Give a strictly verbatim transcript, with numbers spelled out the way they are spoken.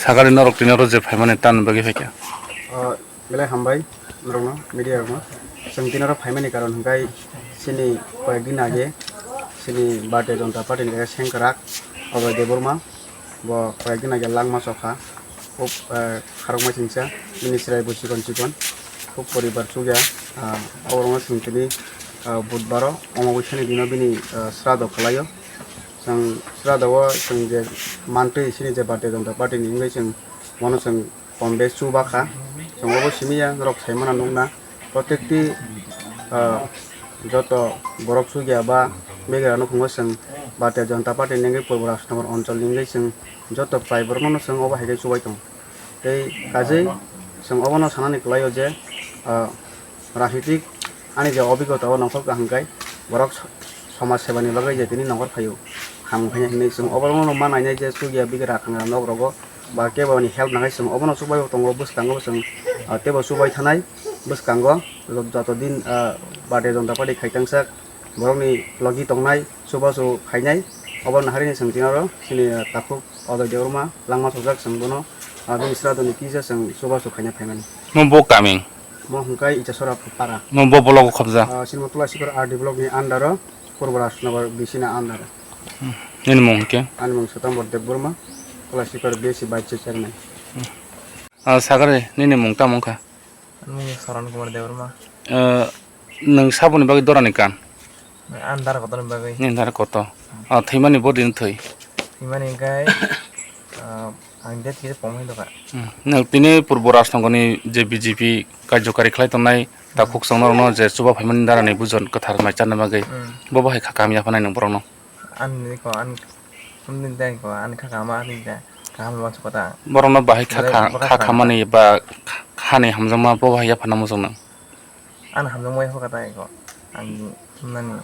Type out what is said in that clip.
Sagari norok tini oro je phaimani tan bagwi phaikha. Ah, belai hambai norokno, media rokno. Chwng tini oro phaimani karon hwnkhe chini koyekdin age chini Bharatiya Janata Party ni kaisa sengkrak Abhay Debbarma. Bo koyekdin age langma chokha, khub, eh, kharokma chingsa, bini chwrai bo chikon chikon, khub poribar chukya. Ah, oborokno chwng tini, ah, budbaro Omabosya ni dino bini, ah, srado khwlaio. Chwng srado o chwng je mantwi chini je Bharatiya Janata Party ni wngwi chwng bono chwng Kombe chuba kha. Chwng obo simi ya, norok sai mano nukna. Protekti, ah, joto borok chukya ba begra nukhungo chwng Bharatiya Janata Party ni wngwi Purbo Rajnagar Anchal ni wngwi chwng joto prai borokno chwng obo hai khe chubai tongo. Tei kajei chwng obono sanani kwlaio je, ah, rajnitik ani je obigota o nongkhor kaham khe borok somaj sebani bagwi je tini nongkhor phaio, ham wngkhaina hinwi chwng oborokno ma nainai je chukya bigra kangra nok rogo ba kebo ni help nangai chwng obono chubai tongo bwskango chwng, ah, teibo chubai thanai bwskango joto din, ah, Bharatiya Janata Party khaitangsak borokni logi tongnai chubachu khainai obo naharni chwng tini oro chini, ah, takhuk Odoi Debbarma langma sojak chwng bono, ah, bini sradoni kisa chwng chubachu khaina phaimani. Mo bo kaming? Mo hwnkhe Ichasora para. Mo bo blogo khobja? Ah, Srimontula Sikor R D block ni under o, Purbo Rajnagar B C ni under o. Hmm. Nini mung hwnkhe? Ani mung Swetambor Debbarma, Tula Sikor B C vice chairman. Hmm. Ah, sagari, nini mung tamo wngkha? Ani mung Saran Kumar Debbarma. Ah, nwng saboni bagwi dorani kan? Ani dara kotorni bagwi. Nini dara kotor. Ah, thwimani bo din thwi? Thwimani hwnkhe, ah, Ang date kisa pom hai doka. Hmm. Nwng tini Purbo Rajnagarni je B J P karjokari khlai tongnai takhuk chwng norokno je chuba phaimani darani bujon kwthar mai charna bagwi. Hmm. Bo bahai kha kaham yaphanai nwng borokno? Ani ko, ani, ani dai ko, ani kha kaham, ani dai kaham ma chukota. Borokno bahai kha, kha, kha khamani ba kha, khani hamjakma bo bahai yaphana muchung nwng? Ani hamjakma yapha kha tai ko. Ang nani.